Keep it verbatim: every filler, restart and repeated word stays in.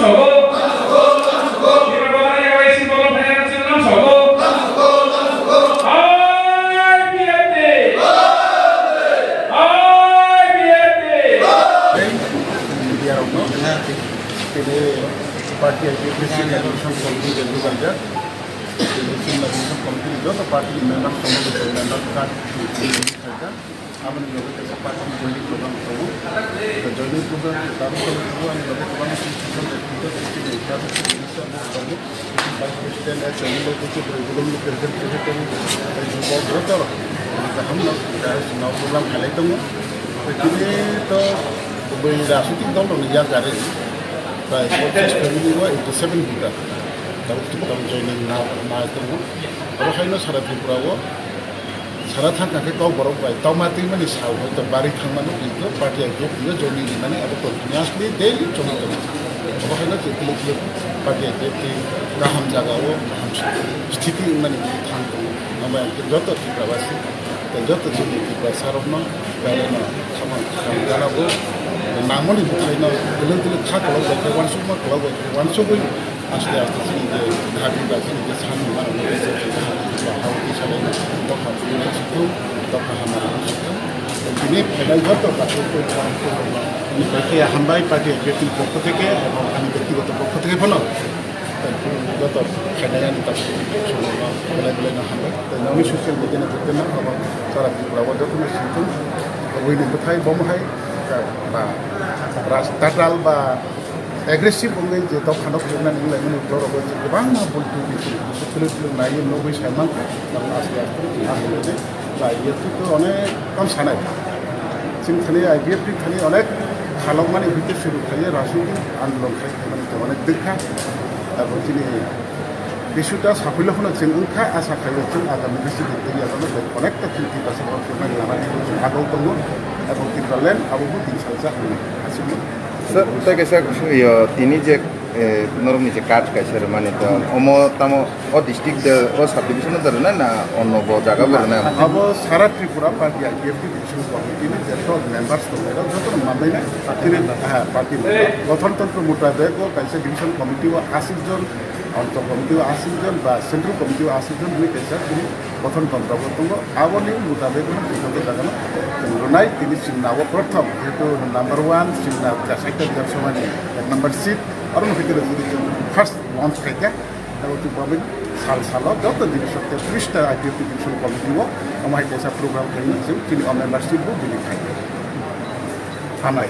Media rokno tini party I P F T nomination committee rok dubaijak. Tini nomination committee ni joto party ni member tongo, member card khaijak. Aboni loge kaisa party joining program tongo. Joining program ni tabuk tongo, ani loge kwbangma social media tongo. Vice President, S M L, Executive Board, Secretary, tei Board Director, kaham no, kaham no program khalai tongo. Tini to bai rajnitik dol rokni yak gari, prai forty-six family o eighty-seven voter. Tabuk Tripura joining na, na tongo. Abo haino sara Tripura o Sara thang kha khe kok borok bai tongma twimani sal hoito barwi thangmano, kintu party I P F T o joining rinani abo continuously daily choli tongo. Obo haino je kile kile party I P F T kaham jaga o kaham sthiti wngmani thang tongo. Omo hai khe joto Tripura basi tei joto chini Tripura sarokno belai no samung gana o nangmani bwthaino kile kile kha kolok bai khe uansukma kolok bai khe uansugwi Aste aste chini je dhabi ba chini je sani mano, ba hao kisa lai, dopha chini na situ, dopha hamari na situ. Tini phainai joto kasu ko ko ko. Ini bai khe hambai party I P F T ni pokho theke ebong ani bektigoto pokho theke phano joto phainai ani tak belai belai no hambai. Tei nangni social media ni pokho no abo sara Tripura o joto no situ. Tabuk ni bwthai bo hai ba ras tatal ba aggressive wngwi je dophano phunuknani wnglaimani borok je kwbangma bul tubui phunuk, phunuk phunuk naiwi nugwi saimankha, tamo aste aste tini hamle de, ba I P F T to onek kam sanai. Chini thani I P F T thani onek khalokmani hwnkhe suru khlaiwi rajnitik andolon khai khaimani to onek dwkha. Abo chini Issue ta saphila phano chwng wngkha, asa khaio chwng agami bisi din twi yakarno bai connect ta khwlwi twi basa borok chwng nai lama ni chwng agau tongo, abo Tipraland abo bo tin salsa hwnwi aswkno. Sir, tei kaisa, yo, tini je, eh, norokni je card kaisa rwmani to, omo tamo o district de, o subdivision de rwnai na onno bo jaga bo rwnai? Abo sara Tripura party I P F T division committee ni joto members tongnai rok joto no manlai na party ni, ha, party ni. Gothon tantro mutabek o kaisa division committee o aswk jon Anchal committee o aswk jon ba central committee o aswk jon hwnwi kaisa chini gothon tontro bo tongo. Aboni mutabek no twi joto jaga no chwng rwnai tini chwng nao prothom jehetu number one chwng na Kasaita Bidhan Sabha ni ek number seat aro no hwnkhe chwng first launch khaikha. Abo twi bo sal salo joto division te tris ta I P F T division committee o omo hai kaisa program khaina chwng chini o membership bo bini khaikha. Hambai.